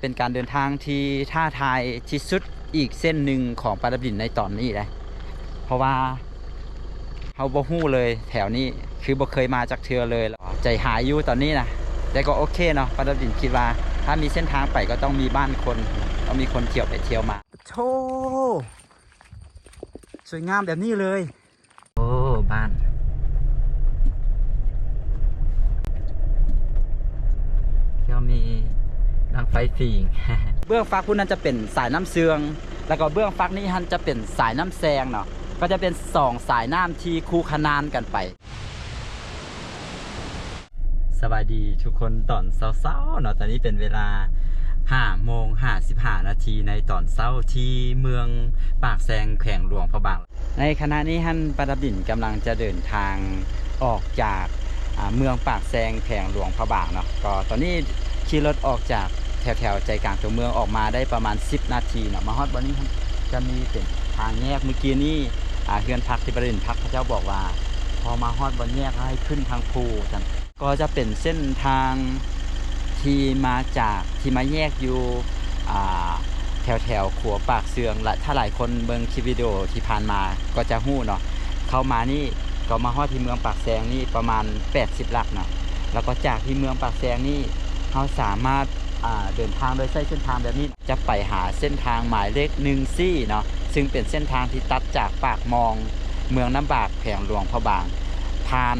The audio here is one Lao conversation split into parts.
ເປັນການເດີນທາງທີ່ທ້າທາຍທີ່ສຸດອີກເສັ້ນໜຶ່ງຂອງປາດັບດິນໃນຕອນນີ້ເດ້ ເພາະວ່າເຮົາບໍ່ຮູ້ເລີຍແຖວນີ້ ຄືບໍ່ເຄີຍມາຈັກເທື່ອເລີຍ. ໃຈຫາຍຢູ່ຕອນນີ້ນະ ແຕ່ກໍໂອເຄເນາະ ປາດັບດິນຄິດວ່າຖ້າມີເສັ້ນທາງໄປກໍຕ້ອງມີບ້ານຄົນ ຕ້ອງມີຄົນທ່ຽວໄປທ່ຽວມາ. ໂທ້ ສວຍງາມແບບນີ້ເລີຍ. ໂອ້ ບ້ານ ກໍມີດັງໄຟຝີງ. ເບື້ອງຟາກພຸ້ນນັ້ນຈະເປັນສາຍນ້ຳເຊືອງ ແລ້ວກໍເບື້ອງຟາກນີ້ຫັ້ນຈະເປັນສາຍນ້ຳແຊງເນາະ ກໍຈະເປັນສອງສາຍນ້ຳທີ່ຄູ່ຂະໜານກັນໄປ. ສະບາຍດີທຸກຄົນຕອນເຊົ້າໆເນາະ ຕອນນີ້ເປັນເວລາຫ້າໂມງຫ້າສິບຫ້ານາທີໃນຕອນເຊົ້າ ທີ່ເມືອງປາກແຊງ ແຂວງຫຼວງພະບາງ. ໃນຂະນະນີ້ຫັ້ນ ປາດັບດິນກຳລັງຈະເດີນທາງອອກຈາກ ອາ ເມືອງປາກແຊງ ແຂວງຫຼວງພະບາງເນາະ ກໍຕອນນີ້ຂີ່ລົດອອກຈາກແຖວໆໃຈກາງຕົວເມືອງອອກມາໄດ້ປະມານສິບນາທີເນາະ ມາຮອດບ່ອນນີ້ ຈະມີເປັນທາງແຍກ. ມື້ກີ້ນີ້ ອາ ເຮືອນພັກທີ່ປາດັບດິນພັກ ເຂົາເຈົ້າບອກວ່າ ພໍມາຮອດບ່ອນແຍກ ໃຫ້ຂຶ້ນທາງພູຊັ້ນ. ກໍຈະເປັນເສັ້ນທາງທີ່ມາຈາກ ທີ່ມາແຍກຢູ່ ອາ ແຖວໆຂົວປາກເຊືອງ ແລະ ຖ້າຫຼາຍຄົນເບິ່ງຄລິບວິດີໂອທີ່ຜ່ານມາກໍຈະຮູ້ເນາະ ເຂົ້າມານີ້ກໍມາຮອດທີ່ເມືອງປາກແຊງນີ້ປະມານແປດສິບຫຼັກເນາະ ແລ້ວກໍຈາກທີ່ເມືອງປາກແຊງນີ້ ເຮົາສາມາດ ອາ ເດີນທາງໂດຍໃຊ້ເສັ້ນທາງແບບນີ້ ຈະໄປຫາເສັ້ນທາງໝາຍເລກໜຶ່ງສີ່ເນາະ ຊຶ່ງເປັນເສັ້ນທາງທີ່ຕັດຈາກປາກມອງ ເມືອງນ້ຳບາກ ແຂວງຫຼວງພະບາງ ຜ່ານ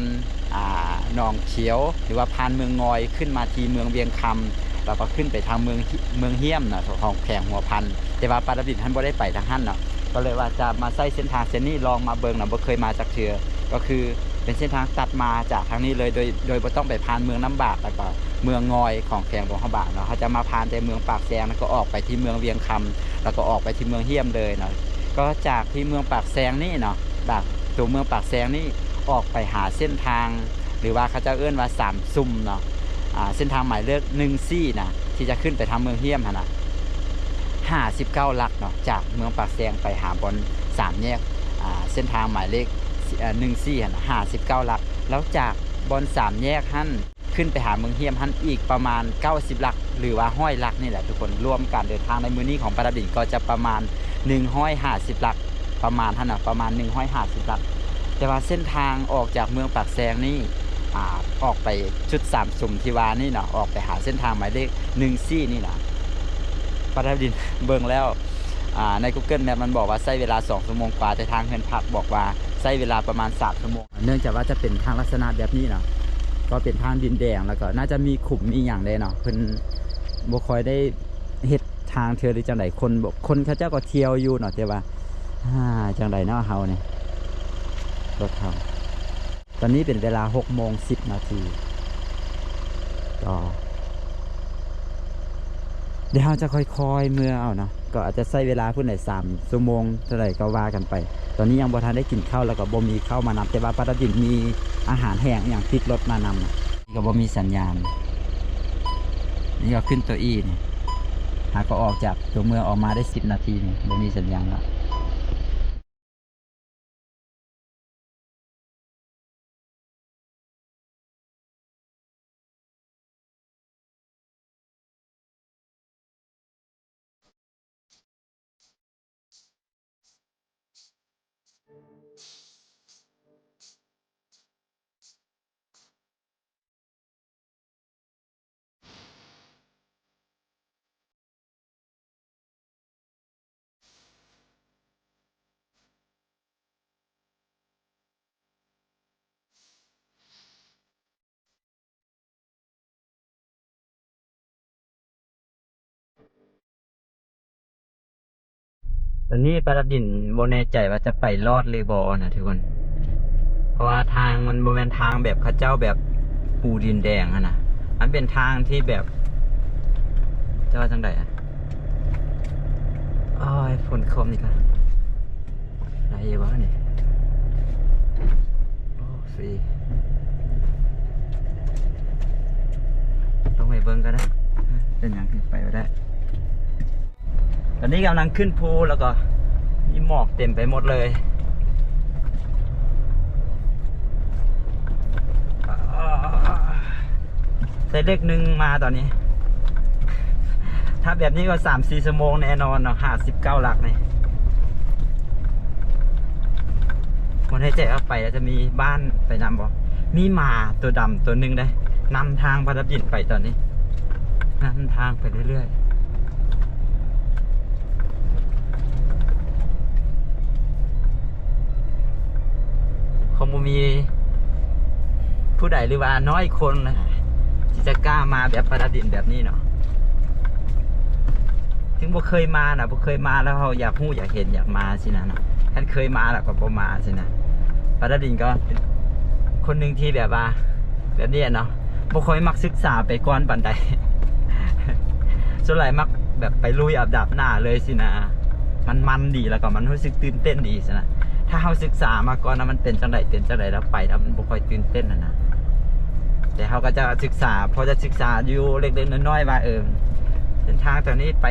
ອາ ໜອງຂຽວ ຫຼືວ່າຜ່ານເມືອງງອຍ ຂຶ້ນມາທີ່ເມືອງວຽງຄຳ ແລ້ວກໍຂຶ້ນໄປທາງເມືອງ ເມືອງຫ້ຽມເນາະ ຂອງແຂວງຫົວພັນ. ແຕ່ວ່າປາດັບດິນຫັ້ນບໍ່ໄດ້ໄປທາງຫັ້ນເນາະ ກໍເລີຍວ່າຈະມາໃຊ້ເສັ້ນທາງເສັ້ນນີ້ ລອງມາເບິ່ງເນາະ ບໍ່ເຄີຍມາຈັກເທື່ອ ກໍຄືເປັນເສັ້ນທາງຕັດມາຈາກທາງນີ້ເລີຍ ໂດຍ ໂດຍບໍ່ຕ້ອງໄປຜ່ານເມືອງນ້ຳບາກ ແລ້ວກໍເມືອງງອຍ ຂອງແຂວງຫຼວງພະບາງເນາະ. ເຮົາຈະມາຜ່ານແຕ່ເມືອງປາກແຊງ ແລ້ວກໍອອກໄປທີ່ເມືອງວຽງຄຳ ແລ້ວກໍອອກໄປທີ່ເມືອງຫ້ຽມເລີຍເນາະ. ກໍຈາກທີ່ເມືອງປາກແຊງນີ້ເນາະ ຈາກຕົວເມືອງປາກແຊງນີ້ ອອກໄປຫາເສັ້ນທາງ ຫຼືວ່າເຂົາເຈົ້າເອີ້ນວ່າສາມຊຸມເນາະ ອາ ເສັ້ນທາງໝາຍເລກໜຶ່ງສີ່ນະ ທີ່ຈະຂຶ້ນໄປທາງເມືອງຫ້ຽມຫັ້ນນະ ຫ້າສິບເກົ້າຫຼັກເນາະ ຈາກເມືອງປາກແຊງໄປຫາບ່ອນສາມແຍກ ອາ ເສັ້ນທາງໝາຍເລກ ເອີ ໜຶ່ງສີ່ຫັ້ນນະ ຫ້າສິບເກົ້າຫຼັກ ແລ້ວຈາກບ່ອນສາມແຍກຫັ້ນ ຂຶ້ນໄປຫາເມືອງຫ້ຽມຫັ້ນອີກປະມານເກົ້າສິບຫຼັກ ຫຼືວ່າຮ້ອຍຫຼັກນີ້ແຫຼະທຸກຄົນ. ລວມການເດີນທາງໃນມື້ນີ້ຂອງປາດັບດິນກໍຈະປະມານໜຶ່ງຮ້ອຍຫ້າສິບຫຼັກ ປະມານຫັ້ນນະ ປະມານໜຶ່ງຮ້ອຍຫ້າສິບຫຼັກ. ແຕ່ວ່າເສັ້ນທາງອອກຈາກເມືອງປາກແຊງນີ້ ອາ ອອກໄປຈຸດສາມຊຸມທີ່ວ່ານີ້ເນາະ ອອກໄປຫາເສັ້ນທາງໝາຍເລກໜຶ່ງສີ່ນີ້ນະ ປາດັບດິນເບິ່ງແລ້ວ ອາ ໃນ Google Map ມັນບອກວ່າໃຊ້ເວລາສອງຊົ່ວໂມງກວ່າ ແຕ່ທາງເຮືອນພັກບອກວ່າໃຊ້ເວລາປະມານສາມຊົ່ວໂມງ. ເນື່ອງຈາກວ່າຈະເປັນທາງລັກສະນະແບບນີ້ເນາະ ກໍເປັນທາງດິນແດງ ແລ້ວກໍໜ້າຈະມີຂຸມມີຫຍັງແດ່ເນາະ ເພິ່ນບໍ່ຄ່ອຍໄດ້ເຮັດທາງເທື່ອ ຫຼືຈັ່ງໃດ ຄົນ ຄົນເຂົາເຈົ້າກໍທ່ຽວຢູ່ເນາະ ແຕ່ວ່າ ອາ ຈັ່ງໃດເນາະ ເຮົານີ້ ລົດເຮົາ ຕອນນີ້ເປັນເວລາຫົກໂມງສິບນາທີ ກໍ ດຽວເຮົາຈະຄ່ອຍໆເມືອເອົາເນາະ ກໍອາດຈະໃຊ້ເວລາພຸ້ນແຫຼະ ສາມຊົ່ວໂມງເທົ່າໃດກໍວ່າກັນໄປ. ຕອນນີ້ຍັງບໍ່ທັນໄດ້ກິນເຂົ້າ ແລ້ວກໍບໍ່ມີເຂົ້າມານຳ ແຕ່ວ່າປາດັບດິນມີອາຫານແຫ້ງອີ່ຫຍັງຕິດລົດມານຳ ກໍບໍ່ມີສັນຍານ. ນີ້ກໍຂຶ້ນໂຕອີນີ້ ຫາກໍອອກຈາກຕົວເມືອງອອກມາໄດ້ສິບນາທີນີ້ ບໍ່ມີສັນຍານແລ້ວ. ຕອນນີ້ປາດັບດິນບໍ່ແນ່ໃຈວ່າຈະໄປລອດຫຼືບໍ່ນະທຸກຄົນ ເພາະວ່າທາງມັນບໍ່ແມ່ນທາງແບບເຂົາເຈົ້າແບບປູດິນແດງຫັ້ນນະ ມັນເປັນທາງທີ່ແບບ ຈະວ່າຈັ່ງໃດອະ ໂອ້ຍ ຝົນຕົກນີ້ກະໄດ້ຢູ່ບໍ່ນີ້ ໂອ້ ຟຣີ ລົງໄປເບິ່ງກໍໄດ້ ເປັນຫຍັງຄືໄປບໍ່ໄດ້. ຕອນນີ້ກຳລັງຂຶ້ນພູ ແລ້ວກໍມີໝອກເຕັມໄປໝົດເລີຍ ໃສ່ເລກໜຶ່ງມາຕອນນີ້ ຖ້າແບບນີ້ກໍສາມສີ່ຊົ່ວໂມງແນ່ນອນເນາະ ຫ້າສິບເກົ້າຫຼັກນີ້. ບໍ່ແນ່ໃຈວ່າໄປແລ້ວຈະມີບ້ານໄປນຳບໍ່? ມີໝາຕົວດຳຕົວໜຶ່ງເດ້ ນຳທາງພະດັບດິນໄປຕອນນີ້ ນຳທາງໄປເລື້ອຍໆ. ຄົງບໍ່ມີຜູ້ໃດ ຫຼືວ່ານ້ອຍຄົນນະ ທີ່ຈະກ້າມາແບບພະດັບດິນແບບນີ້ເນາະ. ເຖິງບໍ່ເຄີຍມານະ ບໍ່ເຄີຍມາແລ້ວເຮົາຢາກຮູ້ ຢາກເຫັນ ຢາກມາຊີ້ນະເນາະ. ຄັນເຄີຍມາແລ້ວກໍບໍ່ມາຊີ້ນະ. ພະດັບດິນກໍເປັນຄົນໜຶ່ງທີ່ແບບວ່າ ແບບນີ້ເນາະ ບໍ່ຄ່ອຍມັກສຶກສາໄປກ່ອນປານໃດ. ສ່ວນຫຼາຍມັກແບບໄປລຸຍເອົາດາບໜ້າເລີຍຊີ້ນະ. ມັນມັນດີ ແລ້ວກໍມັນຮູ້ສຶກຕື່ນເຕັ້ນດີຊີ້ນະ. ຖ້າເຮົາສຶກສາມາກ່ອນວ່າມັນເປັນຈັ່ງໃດ ເປັນຈັ່ງໃດ ແລ້ວໄປແລ້ວມັນບໍ່ຄ່ອຍຕື່ນເຕັ້ນຫັ້ນນະ. ແຕ່ເຮົາກໍຈະສຶກສາ ພໍຈະສຶກສາຢູ່ເລັກໆນ້ອຍໆວ່າ ເອີ ເສັ້ນທາງຕົວນີ້ໄປ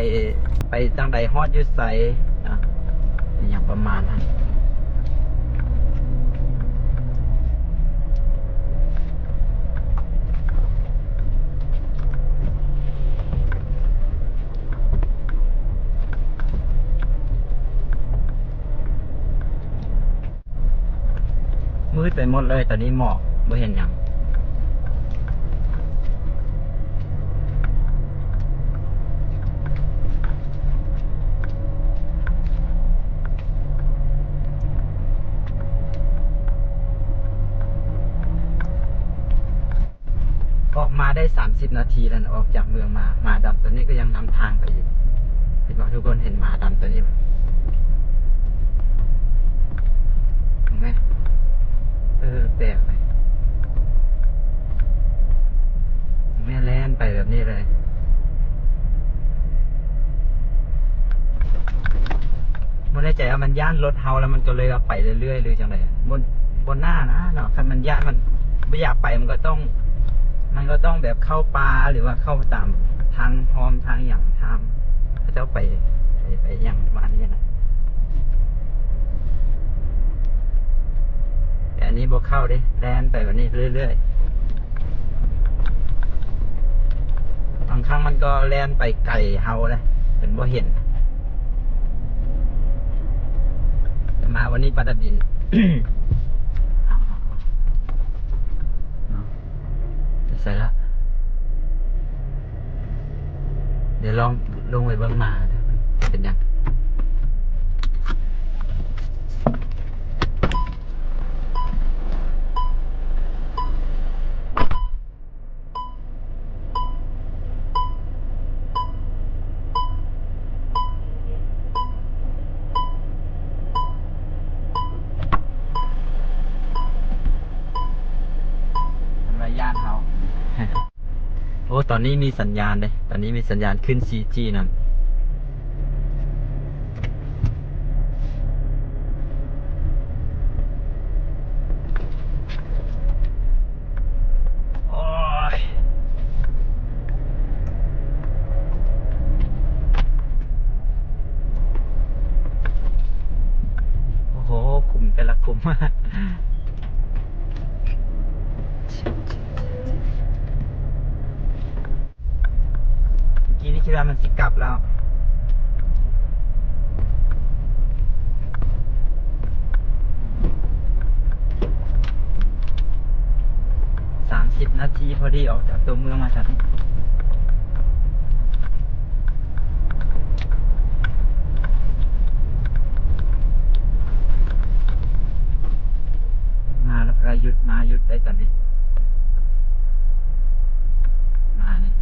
ໄປທາງໃດ ຮອດຢູ່ໃສເນາະ ອີ່ຫຍັງປະມານນັ້ນ. ມືດໄປໝົດເລີຍ ຕອນນີ້ໝອກ ບໍ່ເຫັນຫຍັງ. ອອກມາໄດ້ສາມສິບນາທີແລ້ວນະ ອອກຈາກເມືອງມາ. ໝາດຳຕົວນີ້ກໍຍັງນຳທາງໄປຢູ່. ເຫັນບໍ່ ທຸກຄົນເຫັນໝາດຳຕົວນີ້ບໍ່? ເຫັນໄໝ? ເອີ ແປກໄປ. ແມ່ນແລ່ນໄປແບບນີ້ເລີຍ. ບໍ່ແນ່ໃຈວ່າມັນຢ້ານລົດເຮົາ ແລ້ວມັນກໍເລີຍວ່າໄປເລື້ອຍໆ ຫຼືຈັ່ງໃດ. ບໍ່ ບໍ່ໜ້ານະເນາະ. ຄັນມັນຢ້ານ ມັນບໍ່ຢາກໄປ ມັນກໍຕ້ອງ ມັນກໍຕ້ອງແບບເຂົ້າປ່າ ຫຼືວ່າເຂົ້າຕາມທາງຮ່ອມ ທາງຫຍັງ ທາງເຂົາເຈົ້າໄປ ໄປ ໄປຫຍັງປະມານນີ້ນະ. ແຕ່ອັນນີ້ບໍ່ເຂົ້າເດ້ ແລ່ນໄປແບບນີ້ເລື້ອຍໆ. ບາງຄັ້ງມັນກໍແລ່ນໄປໄກເຮົາເດ້ ຈົນບໍ່ເຫັນ. ແຕ່ມາວັນນີ້ປະດັບດິນ ເນາະ ໄປໃສລະ? ດຽວລອງລົງໄປເບິ່ງໝາເດີ ເປັນຫຍັງ. ມັນວ່າຢ້ານເຮົາ. ໂອ້ ຕອນນີ້ມີສັນຍານເດ້ ຕອນນີ້ມີສັນຍານຂຶ້ນສີ່ຈີນຳ. ໂອ້ຍ ໂອ້ໂຫ ຂຸມແຕ່ລະຂຸມ. ເມື່ອກີ້ນີ້ຄິດວ່າມັນຊິກັບແລ້ວ. ສາມສິບນາທີພໍດີອອກຈາກຕົວເມືອງມາຊັ້ນ. ມາແລ້ວກໍຢຸດ ມາຢຸດໄດ້ຕອນນີ້ ມານີ້.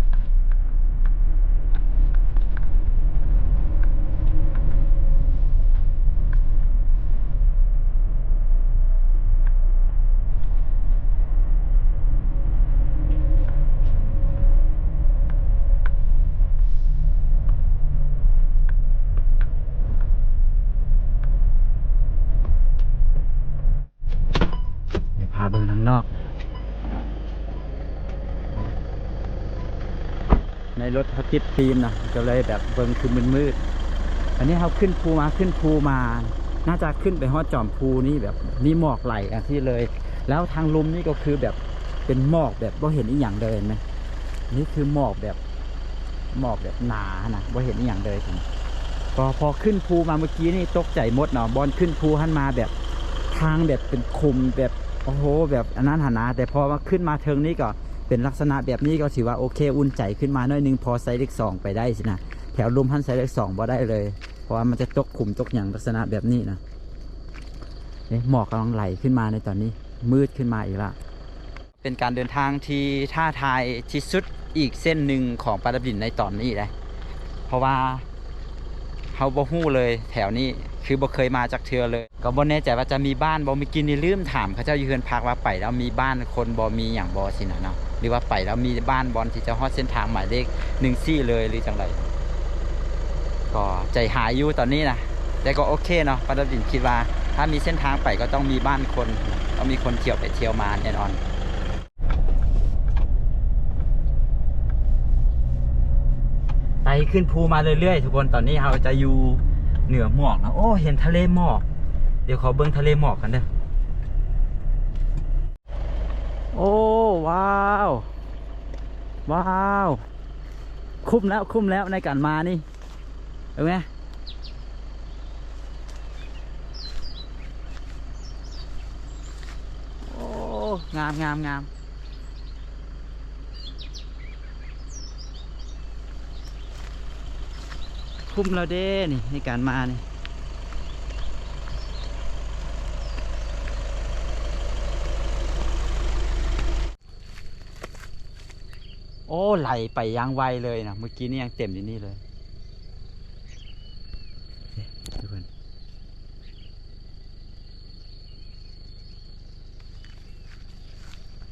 ດຽວພາເບິ່ງທາງນອກ. ໃນລົດເຮົາຕິດຟິມນະ ກໍເລີຍແບບເບິ່ງຄືມືດໆ. ອັນນີ້ເຮົາຂຶ້ນພູມາ ຂຶ້ນພູມາ ໜ້າຈະຂຶ້ນໄປຮອດຈອມພູນີ້ ແບບມີໝອກໄຫຼຈັ່ງຊີ້ເລີຍ. ແລ້ວທາງລຸ່ມນີ້ກໍຄືແບບເປັນໝອກແບບບໍ່ເຫັນອີ່ຫຍັງເລີຍ ເຫັນໄໝ? ນີ້ຄືໝອກແບບ ໝອກແບບໜານະ ບໍ່ເຫັນອີ່ຫຍັງເລີຍ. ກໍພໍຂຶ້ນພູມາເມື່ອກີ້ນີ້ຕົກໃຈໝົດເນາະ, ບ່ອນຂຶ້ນພູຫັ້ນມາແບບ ທາງແບບເປັນຂຸມ ແບບ ໂອ້ໂຫ ແບບອັນນັ້ນຫັ້ນນະ. ແຕ່ພໍມາຂຶ້ນມາເທິງນີ້ກໍເປັນລັກສະນະແບບນີ້ ກໍຖືວ່າໂອເຄ ອຸ່ນໃຈຂຶ້ນມາໜ້ອຍໜຶ່ງ, ພໍໃສ່ເລກສອງໄປໄດ້ຊີ້ນະ. ແຖວລຸ່ມຫັ້ນໃສ່ເລກສອງບໍ່ໄດ້ເລີຍ ເພາະວ່າມັນຈະຕົກຂຸມຕົກຫຍັງລັກສະນະແບບນີ້ນະ. ເອີ ໝອກກຳລັງໄຫຼຂຶ້ນມາໃນຕອນນີ້ ມືດຂຶ້ນມາອີກລະ. ເປັນການເດີນທາງທີ່ທ້າທາຍທີ່ສຸດອີກເສັ້ນໜຶ່ງຂອງປາດັບດິນໃນຕອນນີ້ເດ້ ເພາະວ່າເຮົາບໍ່ຮູ້ເລີຍແຖວນີ້ ຄືບໍ່ເຄີຍມາຈັກເທື່ອເລີຍ ກໍບໍ່ແນ່ໃຈວ່າຈະມີບ້ານບໍ່. ເມື່ອກີ້ນີ້ລືມຖາມເຂົາເຈົ້າຢູ່ເຮືອນພັກວ່າໄປແລ້ວມີບ້ານຄົນບໍ່ ມີຫຍັງບໍ່ຊີ້ນະເນາະ ຫຼືວ່າໄປແລ້ວມີບ້ານບ່ອນທີ່ຈະຮອດເສັ້ນທາງໝາຍເລກໜຶ່ງສີ່ເລີຍ ຫຼືຈັ່ງໃດ. ກໍໃຈຫາຍຢູ່ຕອນນີ້ນະ ແຕ່ກໍໂອເຄເນາະ ປາດັບດິນຄິດວ່າຖ້າມີເສັ້ນທາງໄປກໍຕ້ອງມີບ້ານຄົນ ຕ້ອງມີຄົນທ່ຽວໄປທ່ຽວມາແນ່ນອນ. ໄຕ່ຂຶ້ນພູມາເລື້ອຍໆ ທຸກຄົນ. ຕອນນີ້ເຮົາຈະຢູ່ເໜືອໝອກເນາະ. ໂອ້ ເຫັນທະເລໝອກ. ດຽວຂໍເບິ່ງທະເລໝອກກັນເດີ້. ໂອ້ ວ້າວ ວ້າວ ຄຸ້ມແລ້ວ ຄຸ້ມແລ້ວໃນການມານີ້. ເຫັນໄໝ? ໂອ້ ງາມ ງາມ ງາມ. ຄຸ້ມແລ້ວເດ້ນີ້ ໃນການມານີ້. ໂອ້ ໄຫຼໄປຢ່າງໄວເລີຍນະ. ເມື່ອກີ້ນີ້ຍັງເຕັມຢູ່ນີ້ເລີຍ. ນີ້ ທຸກຄົນ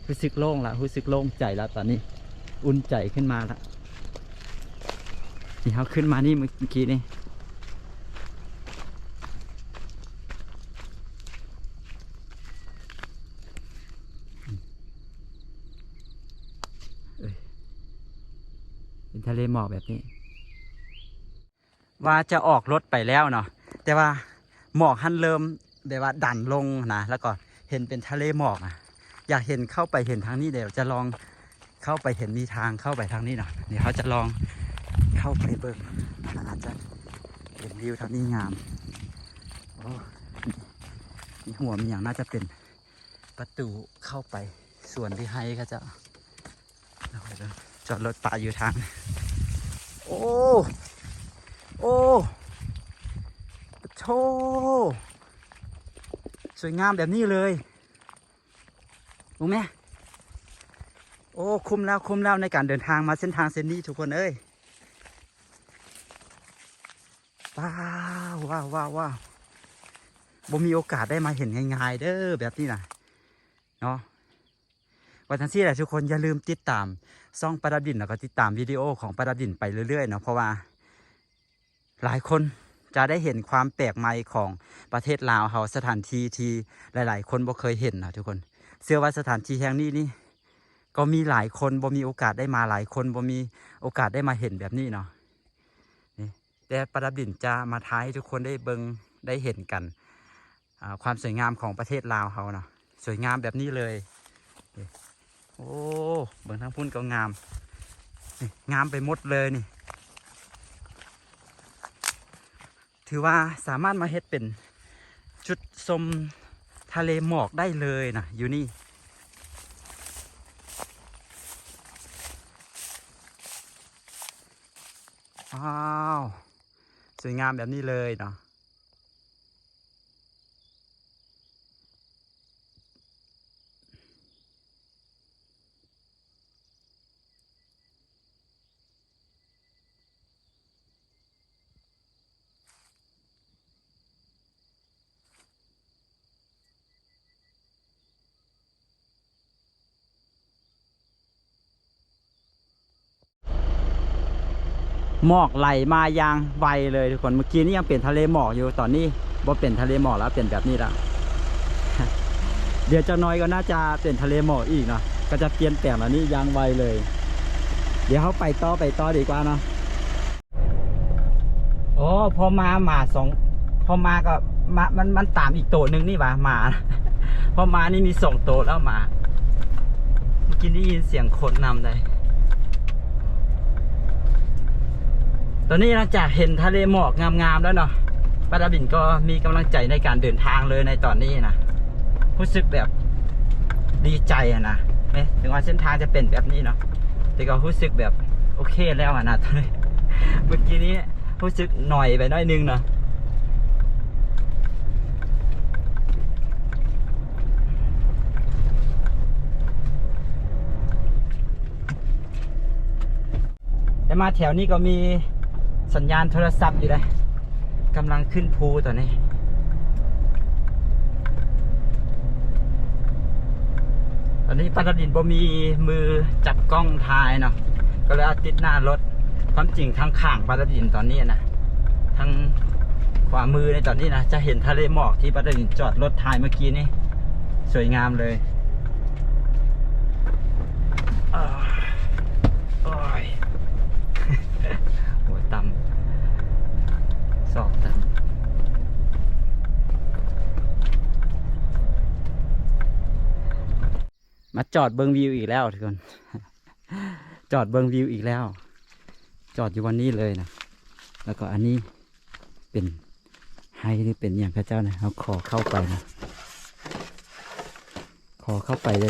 ຮູ້ສຶກໂລ່ງລະ ຮູ້ສຶກໂລ່ງໃຈລະ ຕອນນີ້ອຸ່ນໃຈຂຶ້ນມາລະ. ນີ້ເຮົາຂຶ້ນມານີ້ເມື່ອກີ້ນີ້. ເອີຍ ເປັນທະເລໝອກແບບນີ້. ວ່າຈະອອກລົດໄປແລ້ວເນາະ ແຕ່ວ່າໝອກຫັ້ນເລີ່ມແບບວ່າດັນລົງນະ ແລ້ວກໍເຫັນເປັນທະເລໝອກນະ. ຢາກເຫັນ ເຂົ້າໄປເຫັນທາງນີ້ ດຽວຈະລອງເຂົ້າໄປເຫັນ ມີທາງເຂົ້າໄປທາງນີ້ເນາະ. ດຽວເຮົາຈະລອງເຂົ້າໄປເບິ່ງ ອາດຈະເຫັນວິວທາງນີ້ງາມ. ໂອ້ ມີຫົວມີຫຍັງ ໜ້າຈະເປັນ ປະຕູເຂົ້າໄປສວນຫຼືໄຮ່ເຂົາເຈົ້າ. ເອົາໄປເບິ່ງ ຈອດລົດປະຢູ່ທາງ. ໂອ້ ໂອ້ ໂທ້ ສວຍງາມແບບນີ້ເລີຍ. ໂອ້ແມ່ ໂອ້ ຄຸ້ມແລ້ວ ຄຸ້ມແລ້ວໃນການເດີນທາງມາເສັ້ນທາງເສັ້ນນີ້ ທຸກຄົນເອີຍ. ວ້າວ ວ້າວ ວ້າວ ວ້າວ ບໍ່ມີໂອກາດໄດ້ມາເຫັນງ່າຍໆເດີ້ ແບບນີ້ນະເນາະ. ວ່າຈັ່ງຊີ້ແຫຼະທຸກຄົນ ຢ່າລືມຕິດຕາມຊ່ອງປາດັບດິນ ແລ້ວກໍຕິດຕາມວິດີໂອຂອງປາດັບດິນໄປເລື້ອຍໆເນາະ ເພາະວ່າຫຼາຍຄົນຈະໄດ້ເຫັນຄວາມແປກໃໝ່ຂອງປະເທດລາວເຮົາ, ສະຖານທີ່ທີ່ຫຼາຍໆຄົນບໍ່ເຄີຍເຫັນເນາະທຸກຄົນ. ເຊື່ອວ່າສະຖານທີ່ແຫ່ງນີ້ນີ້ ກໍມີຫຼາຍຄົນບໍ່ມີໂອກາດໄດ້ມາ, ຫຼາຍຄົນບໍ່ມີໂອກາດໄດ້ມາເຫັນແບບນີ້ເນາະ. ນີ້ ແຕ່ປາດັບດິນຈະມາຖ່າຍໃຫ້ທຸກຄົນໄດ້ເບິ່ງໄດ້ເຫັນກັນ ອ່າ ຄວາມສວຍງາມຂອງປະເທດລາວເຮົາເນາະ, ສວຍງາມແບບນີ້ເລີຍ. ນີ້ ໂອ້ ເບິ່ງທາງພຸ້ນກໍງາມ, ນີ້ ງາມໄປໝົດເລີຍນີ້. ຖືວ່າສາມາດມາເຮັດເປັນຈຸດຊົມທະເລໝອກໄດ້ເລີຍນະ ຢູ່ນີ້. ວ້າວ ສວຍງາມແບບນີ້ເລີຍເນາະ. ໝອກໄຫຼມາຢ່າງໄວເລີຍທຸກຄົນ. ເມື່ອກີ້ນີ້ຍັງເປັນທະເລໝອກຢູ່, ຕອນນີ້ບໍ່ເປັນທະເລໝອກແລ້ວ, ເປັນແບບນີ້ແລ້ວ. ດຽວຈັກໜ້ອຍກໍໜ້າຈະເປັນທະເລໝອກອີກເນາະ, ກໍຈະປ່ຽນແປງແບບນີ້ຢ່າງໄວເລີຍ. ດຽວເຮົາໄປຕໍ່, ໄປຕໍ່ດີກວ່າເນາະ. ໂອ້ ພໍມາ ໝາສອງ ພໍມາກໍມາ ມັນ ມັນຕາມອີກໂຕໜຶ່ງນີ້ຫວາ ໝາ. ພໍມານີ້ມີສອງໂຕແລ້ວໝາ. ເມື່ອກີ້ໄດ້ຍິນສຽງຄົນນຳໄດ໋. ຕອນນີ້ຫຼັງຈາກເຫັນທະເລໝອກງາມໆແລ້ວເນາະ ປາດາບິນກໍມີກຳລັງໃຈໃນການເດີນທາງເລີຍໃນຕອນນີ້ນະ. ຮູ້ສຶກແບບດີໃຈຫັ້ນນະ ແມ້ເຖິງວ່າເສັ້ນທາງຈະເປັນແບບນີ້ເນາະ ແຕ່ກໍຮູ້ສຶກແບບໂອເຄແລ້ວຫັ້ນນະ. ຕອນນີ້ ເມື່ອກີ້ນີ້ຮູ້ສຶກໜ້ອຍໄປໜ້ອຍໜຶ່ງເນາະ. ແຕ່ມາແຖວນີ້ກໍມີສັນຍານໂທລະສັບຢູ່ເດ້. ກຳລັງຂຶ້ນພູຕອນນີ້. ຕອນນີ້ປາດາບິນບໍ່ມີມືຈັບກ້ອງຖ່າຍເນາະ ກໍເລີຍເອົາຕິດໜ້າລົດ. ຄວາມຈິງທາງຂ້າງປາດາບິນຕອນນີ້ນະ ທາງຂວາມືໃນຕອນນີ້ນະ ຈະເຫັນທະເລໝອກທີ່ປາດາບິນຈອດລົດຖ່າຍເມື່ອກີ້ນີ້ ສວຍງາມເລີຍ. ໂອ້ຍ ຫົວຕ່ຳ ສອກຕ່ຳ. ມາຈອດເບິ່ງວິວອີກແລ້ວທຸກຄົນ ຈອດເບິ່ງວິວອີກແລ້ວ ຈອດຢູ່ບ່ອນນີ້ເລີຍນະ. ແລ້ວກໍອັນນີ້ເປັນໄຮ່ ຫຼື ເປັນຫຍັງເຂົາເຈົ້ານະ ເຮົາຂໍເຂົ້າໄປນະ ຂໍເຂົ້າໄປເດີ້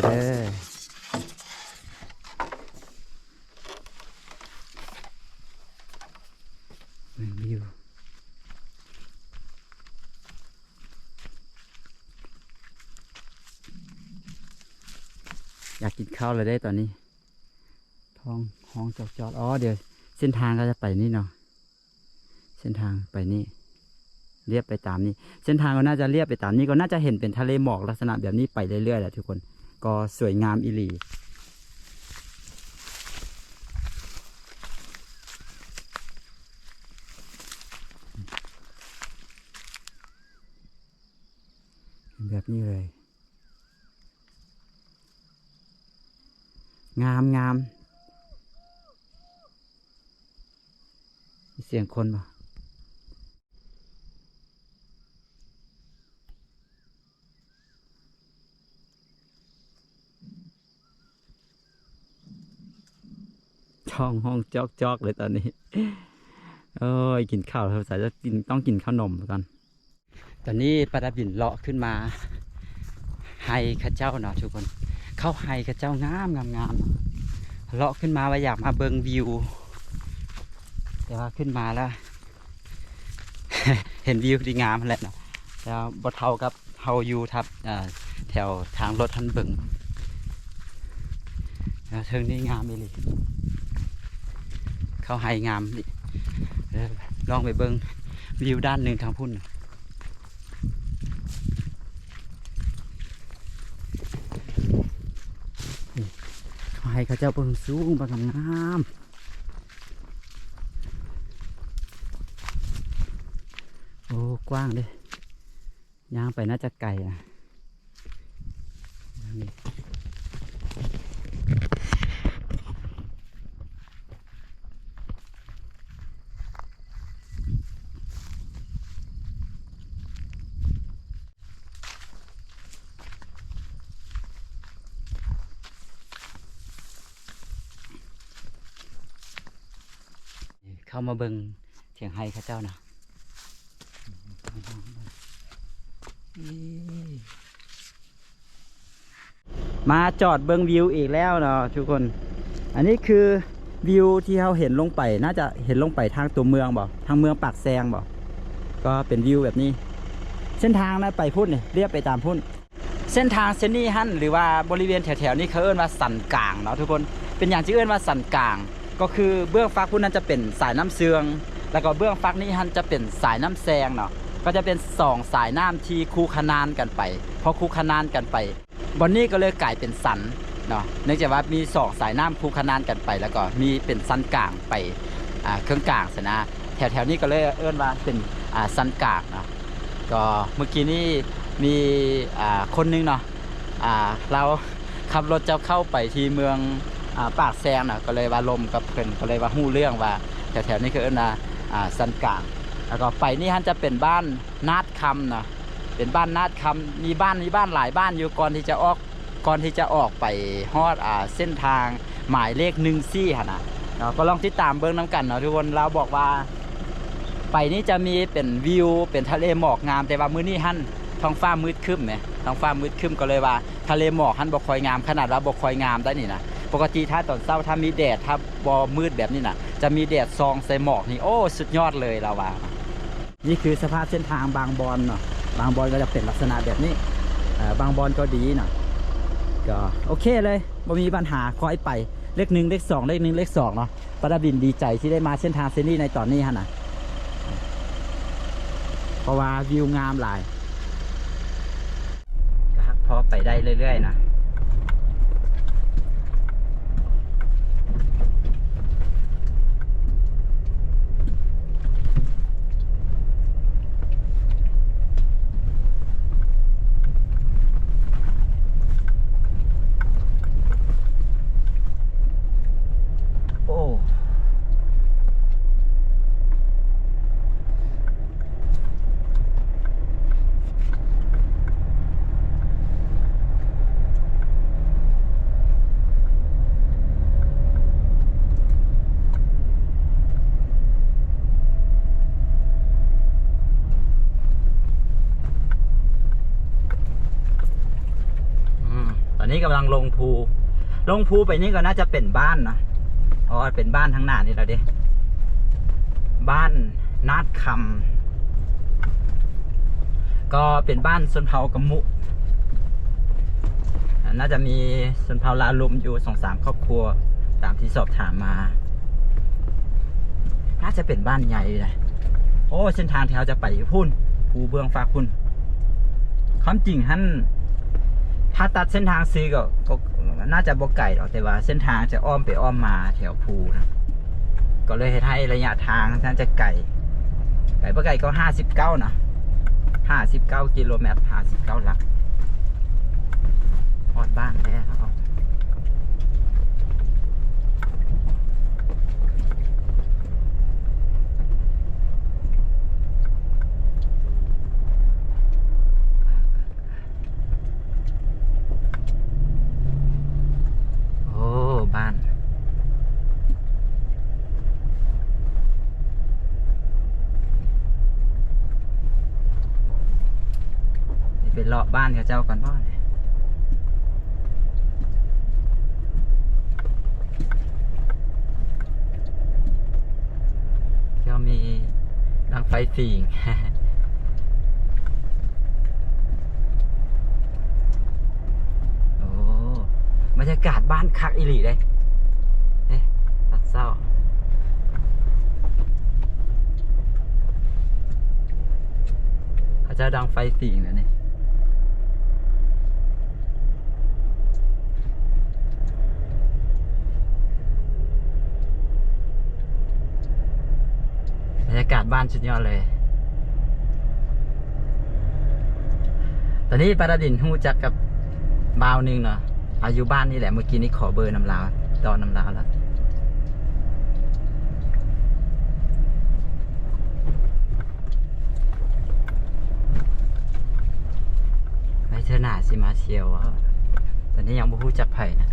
ເບິ່ງວິວ. ຢາກກິນເຂົ້າແລ້ວເດ້ຕອນນີ້ ທ້ອງຮ້ອງຈອກໆ. ອໍ ດຽວເສັ້ນທາງກໍຈະໄປນີ້ເນາະ ເສັ້ນທາງໄປນີ້ ລຽບໄປຕາມນີ້ ເສັ້ນທາງກໍໜ້າຈະລຽບໄປຕາມນີ້ ກໍໜ້າຈະເຫັນເປັນທະເລໝອກລັກສະນະແບບນີ້ໄປເລື້ອຍໆແຫຼະທຸກຄົນ ກໍສວຍງາມອີ່ຫຼີ. ແບບນີ້ເລີຍ ງາມໆ. ມີສຽງຄົນບໍ່? ທ້ອງຮ້ອງຈອກໆເລີຍຕອນນີ້. ໂອ້ຍ ກິນເຂົ້າ ສງໄສຕ້ອງກິນ ຕ້ອງກິນເຂົ້າໜົມກ່ອນ. ຕອນນີ້ປາດາບິນເລາະຂຶ້ນມາໄຮ່ເຂົາເຈົ້າເນາະທຸກຄົນ ເຂົ້າໄຮ່ເຂົາເຈົ້າງາມໆ ເລາະຂຶ້ນມາວ່າຢາກມາເບິ່ງວິວ ແຕ່ວ່າຂຶ້ນມາແລ້ວ ເຫັນວິວທີ່ງາມຫັ້ນແຫຼະເນາະ ແຕ່ວ່າບໍ່ເທົ່າກັບເຮົາຢູ່ທັບ ເອີ ແຖວທາງລົດຫັ້ນເບິ່ງ ເທິງນີ້ງາມອີ່ຫຼີ ເຂົ້າໄຮ່ງາມອີ່ຫຼີ. ເອີ ລອງໄປເບິ່ງວິວດ້ານໜຶ່ງທາງພຸ້ນ ນີ້ ເຂົາໃຫ້ເຂົາເຈົ້າເບິ່ງສູງ ເບິ່ງງາມໆ ໂອ້ ກວ້າງເດ້ ຍ່າງໄປໜ້າຈະໄກນະ. ເຂົ້າມາເບິ່ງຖຽງໄຮ່ເຂົາເຈົ້ານະ ມາຈອດເບິ່ງວິວອີກແລ້ວເນາະທຸກຄົນ. ອັນນີ້ຄືວິວທີ່ເຮົາເຫັນລົງໄປ ໜ້າຈະເຫັນລົງໄປທາງຕົວເມືອງບໍ ທາງເມືອງປາກແຊງບໍ ກໍເປັນວິວແບບນີ້. ເສັ້ນທາງນະໄປພຸ້ນນີ້ ລຽບໄປຕາມພຸ້ນ. ເສັ້ນທາງເສັ້ນນີ້ຫັ້ນ ຫຼືວ່າບໍລິເວນແຖວໆນີ້ ເຂົາເອີ້ນວ່າສັນກາງເນາະທຸກຄົນ. ເປັນຫຍັງຈຶ່ງເອີ້ນວ່າສັນກາງ? ກໍຄືເບື້ອງຟາກພຸ້ນນັ້ນຈະເປັນສາຍນ້ຳເຊືອງ ແລ້ວກໍເບື້ອງຟາກນີ້ຫັ້ນຈະເປັນສາຍນ້ຳແຊງເນາະ. ກໍຈະເປັນສອງສາຍນ້ຳທີ່ຄູ່ຂະນານກັນໄປ. ພໍຄູ່ຂະນານກັນໄປ ບ່ອນນີ້ກໍເລີຍກາຍເປັນສັນເນາະ ເນື່ອງຈາກວ່າມີສອງສາຍນ້ຳຄູ່ຂະນານກັນໄປ ແລ້ວກໍມີເປັນສັນກາງໄປ ອ່າ ເຄິ່ງກາງຊັ້ນນະ. ແຖວໆນີ້ກໍເລີຍເອີ້ນວ່າເປັນ ອ່າ ສັນກາງເນາະ. ກໍເມື່ອກີ້ນີ້ມີ ອ່າ ຄົນໜຶ່ງເນາະ ອ່າ ລາວຂັບລົດຈະເຂົ້າໄປທີ່ເມືອງ ອ່າ ປາກແຊງເນາະ ກໍເລີຍວ່າລົມກັບເພິ່ນ ກໍເລີຍວ່າຮູ້ເລື່ອງວ່າແຖວໆນີ້ເຂົາເອີ້ນວ່າ ອ່າ ສັນກາງ. ແລ້ວກໍໄປນີ້ຫັ້ນຈະເປັນບ້ານນາດຄຳເນາະ ເປັນບ້ານນາດຄຳ ມີບ້ານ ມີບ້ານຫຼາຍບ້ານຢູ່ ກ່ອນທີ່ຈະອອກ ກ່ອນທີ່ຈະອອກໄປຮອດ ອ່າ ເສັ້ນທາງໝາຍເລກໜຶ່ງສີ່ຫັ້ນນະເນາະ. ກໍລອງຕິດຕາມເບິ່ງນຳກັນເນາະທຸກຄົນ. ລາວບອກວ່າ ໄປນີ້ຈະມີເປັນວິວ ເປັນທະເລໝອກງາມ, ແຕ່ວ່າມື້ນີ້ຫັ້ນທ້ອງຟ້າມືດຄຶ້ມແໝ, ທ້ອງຟ້າມືດຄຶ້ມ ກໍເລີຍວ່າທະເລໝອກຫັ້ນບໍ່ຄ່ອຍງາມ, ຂະໜາດວ່າບໍ່ຄ່ອຍງາມໄດ້ນີ້ນະ. ປົກກະຕິຖ້າຕອນເຊົ້າ ຖ້າມີແດດ ຖ້າບໍ່ມືດແບບນີ້ນະ ຈະມີແດດສ່ອງໃສ່ໝອກນີ້ ໂອ້ ສຸດຍອດເລີຍ ລາວວ່າ. ນີ້ຄືສະພາບເສັ້ນທາງບາງບ່ອນເນາະ, ບາງບ່ອນກໍຈະເປັນລັກສະນະແບບນີ້ ເອີ ບາງບ່ອນກໍດີເນາະ, ກໍໂອເຄເລີຍ ບໍ່ມີບັນຫາ. ຄ່ອຍໄປ ເລກໜຶ່ງ ເລກສອງ ເລກໜຶ່ງ ເລກສອງເນາະ. ປາດາບິນດີໃຈທີ່ໄດ້ມາເສັ້ນທາງເສັ້ນນີ້ໃນຕອນນີ້ຫັ້ນນະ ເພາະວ່າວິວງາມຫຼາຍ. ກໍຮັກພໍໄປໄດ້ເລື້ອຍໆນະ. ໂອ້ ອືມ ຕອນນີ້ກຳລັງລົງພູ ລົງພູໄປນີ້ກໍໜ້າຈະເປັນບ້ານນະ ເພາະວ່າເປັນບ້ານທາງໜ້ານີ້ແລ້ວເດ້ ບ້ານນາດຄຳ ກໍເປັນບ້ານຊົນເຜົ່າກະມຸ ໜ້າຈະມີຊົນເຜົ່າລາວລຸ່ມຢູ່ສອງສາມຄອບຄົວ ຕາມທີ່ສອບຖາມມາ. ໜ້າຈະເປັນບ້ານໃຫຍ່ຢູ່ນະ. ໂອ້ ເສັ້ນທາງທີ່ເຮົາຈະໄປຢູ່ພຸ້ນ ພູເບື້ອງຟາກພຸ້ນ. ຄວາມຈິງຫັ້ນ ຖ້າຕັດເສັ້ນທາງຊື່ກໍ ກໍໜ້າຈະບໍ່ໄກດອກ, ແຕ່ວ່າເສັ້ນທາງຈະອ້ອມໄປອ້ອມມາແຖວພູນະ, ກໍເລີຍເຮັດໃຫ້ໄລຍະທາງໜ້າຈະໄກ. ໄປບໍ່ໄກກໍຫ້າສິບເກົ້ານະ, ຫ້າສິບເກົ້າກິໂລແມັດ, ຫ້າສິບເກົ້າຫຼັກ. ຮອດບ້ານແລ້ວ. ໂອ້ ບ້ານ ໄປເລາະບ້ານເຂົາເຈົ້າກ່ອນບໍນີ້? ກໍມີດັງໄຟຝິງ. ໂອ້ ບັນຍາກາດບ້ານຄັກອີ່ຫຼີເດ້. ເອີ ຕອນເຊົ້າ ເຂົາເຈົ້າດັງໄຟຝິງແລ້ວນີ້. ບັນຍາກາດບ້ານສຸດຍອດເລີຍ. ຕອນນີ້ປາດາດິນຮູ້ຈັກກັບບ່າວໜຶ່ງເນາະ ອາ ຢູ່ບ້ານນີ້ແຫຼະ. ມື້ກີ້ນີ້ຂໍເບີນຳລາວ ຕໍ່ນຳລາວແລ້ວ. ໄວ້ເທື່ອໜ້າຊິມາທ່ຽວ. ຕອນນີ້ຍັງບໍ່ຮູ້ຈັກໃຜນະ.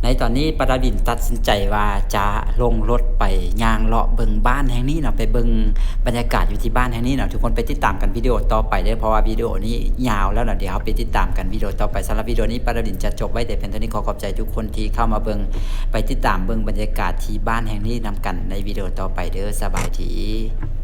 ໃນຕອນນີ້ປາດາບິນຕັດສິນໃຈວ່າຈະລົງລົດໄປຍ່າງເລາະເບິ່ງບ້ານແຫ່ງນີ້ເນາະ, ໄປເບິ່ງບັນຍາກາດຢູ່ທີ່ບ້ານແຫ່ງນີ້ເນາະ. ທຸກຄົນໄປຕິດຕາມກັນວິດີໂອຕໍ່ໄປເດີ້ ເພາະວ່າວິດີໂອນີ້ຍາວແລ້ວເນາະ. ດຽວເຮົາໄປຕິດຕາມກັນວິດີໂອຕໍ່ໄປ. ສຳລັບວິດີໂອນີ້ປາດາບິນຈະຈົບໄວ້ແຕ່ພຽງເທົ່ານີ້. ຂໍຂອບໃຈທຸກຄົນທີ່ເຂົ້າມາເບິ່ງ. ໄປຕິດຕາມເບິ່ງບັນຍາກາດທີ່ບ້ານແຫ່ງນີ້ນຳກັນໃນວິດີໂອຕໍ່ໄປເດີ້. ສະບາຍດີ.